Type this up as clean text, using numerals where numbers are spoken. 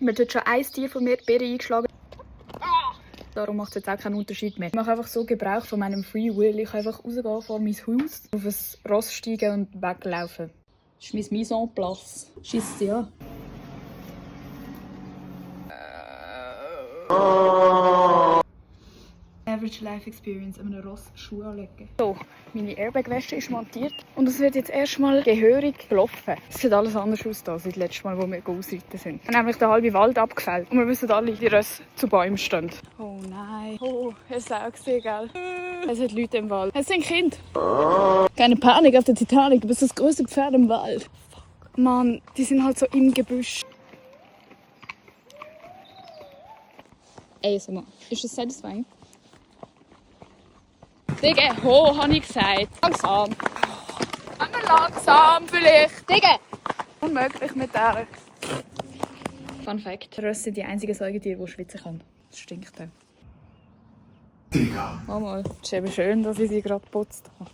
Mir hat schon ein Tier von mir die Beere eingeschlagen. Darum macht es jetzt auch keinen Unterschied mehr. Ich mache einfach so Gebrauch von meinem Free Will. Ich kann einfach rausgehen vor mein Haus, auf ein Ross steigen und weglaufen. Das ist mein Mise en place. Scheisse, ja. Average Life Experience an einem Ross Schuhe anlegen. So, meine Airbag-Wäsche ist montiert und es wird jetzt erstmal gehörig gelaufen. Es sieht alles anders aus als das letzte Mal, wo wir ausreiten sind. Wir haben nämlich den halben Wald abgefällt und wir wissen alle, die Rösse zu Bäumen stehen. Oh nein. Oh, es ist auch gesehen, gell? Es sind Leute im Wald. Es sind Kinder. Keine Panik auf der Titanic, du bist das größte Pferd im Wald. Fuck. Mann, die sind halt so im Gebüsch. Ey, sag mal, ist das satisfying? Digga, ho, habe ich gesagt. Langsam. Einmal langsam vielleicht. Digga! Unmöglich mit der. Fun Fact: Rösse sind die einzigen Säugetiere, die schwitzen können. Das stinkt auch. Digga! Mal, es ist eben schön, dass ich sie gerade geputzt habe.